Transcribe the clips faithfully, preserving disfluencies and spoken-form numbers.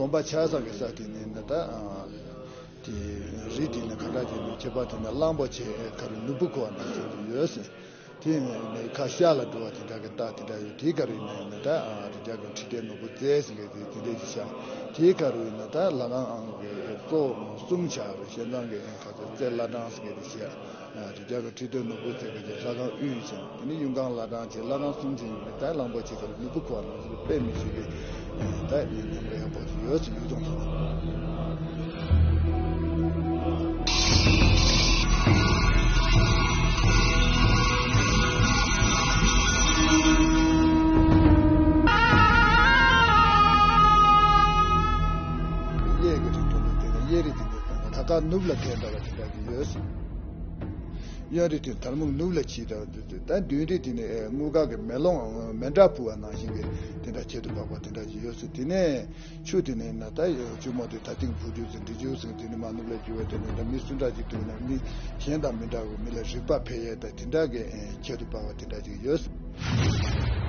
དགོན་པ་ཆགས་ས་གི་ས་དེ་ནས་ནི་ད་དེ་རི་དེ་ནི་ག་འདྲ་དེ་ནི་ཁྱད་པར་དེ་ནི་གླང་པོ་ཆེ་ཁ་རུ་ནོར་བུ་ཁོ་བ་ནང་བཞིན་དུ་ཡོད་ཟེར། དེ་ནས་ཁ་ཤར་ལ་འགྲོ་བ་དེ་འདྲ་གི་རྟགས་དེ་འདྲ་ཡོད། དེའི་ཁ་རུ་ཡིན་ན་ཡིན་ན་ད་རི་རྒྱལ་གི་ཁྲི་སྟེང་ནོར་བུ་རྩེ་ཟེར་མཁན་དེ་དེ་འདྲ་ཞིག་ཤར། དེའི་ཁ་རུ་ཡིན་ན་ད་ལྷ་ཁང་གི་གཙོ་བོ་གསུམ་ཆགས་རེད། བཤད་མདང་གི་ཁ་ཚོ་རྩེ་བླ་བྲང་ཟེར་མཁན་དེ་ཤར། རི་རྒྱལ་གི་ཁྲི་སྟེང་ནོར་བུ་རྩེ་གི་ལྷ་ཁང་དབུས་ཤར། དེ་ནས་གཡུང་དཀར་བླ་བྲང་བྱས། བླ་བྲང་གསུམ་ཆེན་ཡིན་ན་ད་གླང་པོ་ཆེ་ཁ་ལ་ནོར་བུ་ཁོ་བ་ནང་བཞིན་དཔེ་མི་སྲིད་པའི་ད་ཡིན་ནམ་ཡག་པོ་ཞིག་ཡོད་ཅེས་ཡུལ་ལྗོངས་ལ། གཡས་ཀྱི་རི་ཐོག་ལ་དེ་ནས་གཡས་རི་དེ་ནས་ད་ལྟ་ནུབ་ལ་ཐལ་འདྲ་བ་དེ་འདྲ་གི་ཡོད། གཡོན་རི་དེ་དར་སྨུག་ནུབ་ལ་ཕྱིན་འདྲ་བ་འདུག་ད་མདུན་རི་དེ་ནས་དངུལ་དཀར་གྱི་མེ་ལོང་མེ་འདྲ་ཕུ་བ་ནང་བཞིན་གྱི་དེ་འདྲ་ཁྱད་དུ་འཕགས་པ་དེ་འདྲ་ཅིག་ཡོད་ཟེར། དེ་ནས་ཆུ་དེ་ནས་ན་ད་ཆུ་མོ་དེ་ད་ཐིང་བུ་རྒྱུ་ཟེར། འདི་རྒྱུ་ཟེར། དེ་ནས་མ་ནུབ་ལ་རྒྱུ་བ་དེ་ནས་ད་མི་སུ་འདྲ་ཅིག་འདུག་ན་མི་གཞན་དང་མི་འདྲ་བའི་མི་ལ་རིག་པ་འཕེལ་ཡས་ད་དེ་འདྲ་གི་ཁྱད་དུ་འཕགས་པ་དེ་འདྲ་ཅིག་ཡོད་ཟེར།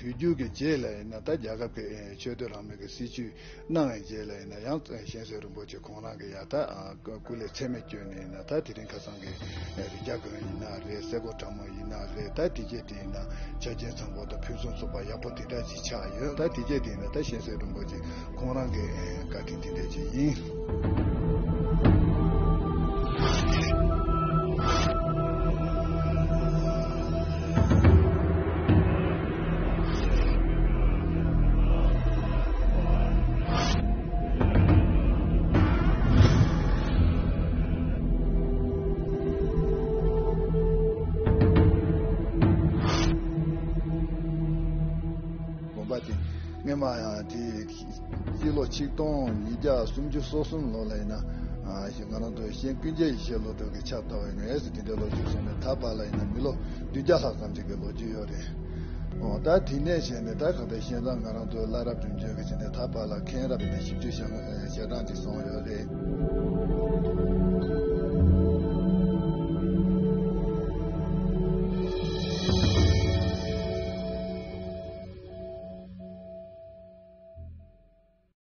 དུས་འགྱུར་གྱི་རྗེས་ལ་ཡིན་ན་ད་རྒྱལ་ཁབ་ཀྱི་ཆོས་དད་རང་མོས་ཀྱི་སྲིད་བྱུས་གནང་བའི་རྗེས་ལ་ཡིན་ན་ཡང་གཤེན་གསལ་རིན་པོ་ཆེ་ཁོང་རང་གི་ཡ་ད་སྐུ་ལས་ཚད་མེད་བསྐྱོན་ནས་ཡིན་ན་ད་དེ་རིང་ཁ་སང་གི་རི་རྒྱལ་དགོན་ཡིན་ན་རེད། སེ་གོལ་གྲྭ་མོ་ཡིན་ན་རེད། ད་དེ་རྗེས་དེ་ཡིན་ན་ཆ་རྐྱེན་བཟང་པོ་དང་ཕུན་སུམ་ཚོགས་པ་ཡག་པོ་དེ་འདྲ་ཅིག་ཆགས་ཡོད། ད་དེ་རྗེས་དེ་ཡིན་ན་ད་གཤེན་གསལ་རིན་པོ་ཆེ་ཁོང་རང་གི་བཀའ་དྲིན་དེ་འདྲ་ཅིག་ཡིན། དགོན་པ་དེ་སྔོན་མ་ཡང་དེ་སྤྱི་ལོ་ཆིག་སྟོང་ཉིས་བརྒྱ་སུམ་ཅུ་སོ་གསུམ་ལོ་ལ་ཡིན་ན་ང་རང་ཚོ་གཤེན་ཀུན་མཁྱེན་ཡེ་ཤེས་བློ་གྲོས་ཀྱི་ཆབ་ལྟ་བའི་ངོས་སུ་དེ་འདྲའི་ལོ་རྒྱུས་སོང་ནས་ད་བར་ལ་ཡིན་ན་མི་ལོ་བདུན་བརྒྱ་ལྷག་ཙམ་ཅིག་གི་ལོ་རྒྱུས་ཡོད་རེད། འོ་ད་དེ་ནས་བྱས་ནས་ད་གང་ལྟར་བཤད་མདང་ང་རང་ཚོ་བླ་རབས་རིམ་བྱོན་གྱི་བྱས་ནས་ད་བར་ལ་མཁན་རབས་ནས་བཞི་བཅུ་ཞེ་ལྔ་ཞེ་གྲངས་ཅིག་སོང་ཡོད་རེད།